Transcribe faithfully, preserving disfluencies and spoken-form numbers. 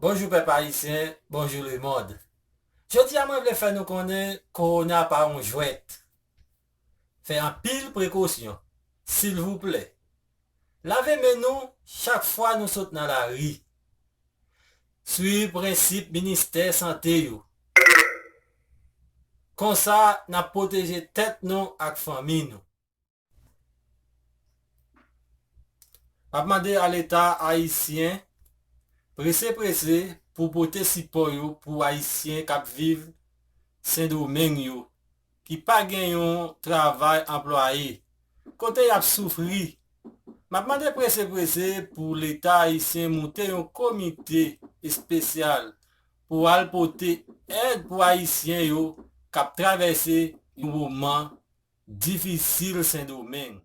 Bonjou pèp ayisyen, bonjou lemonn. Jodi a mwen vle fè nou konnen kowona pa yon jwèt. Fè anpil prekosyon, silvouplè. Lave men nou chak fwa nou sot nan lari. Swiv prensip ministè sante yo. Konsa, n ap pwoteje tèt nou ak fanmi nou. M ap mande a Leta ayisyen prese prese pou pote sipò yo pou Ayisyen k ap viv Sendomeng yo, ki pa gen yon travay anplwaye, kote y ap soufri. M ap mande prese prese pou Leta ayisyen monte yon komite espesyal pou al pote èd pou Ayisyen yo k ap travèse yon moman difisil Sendomeng.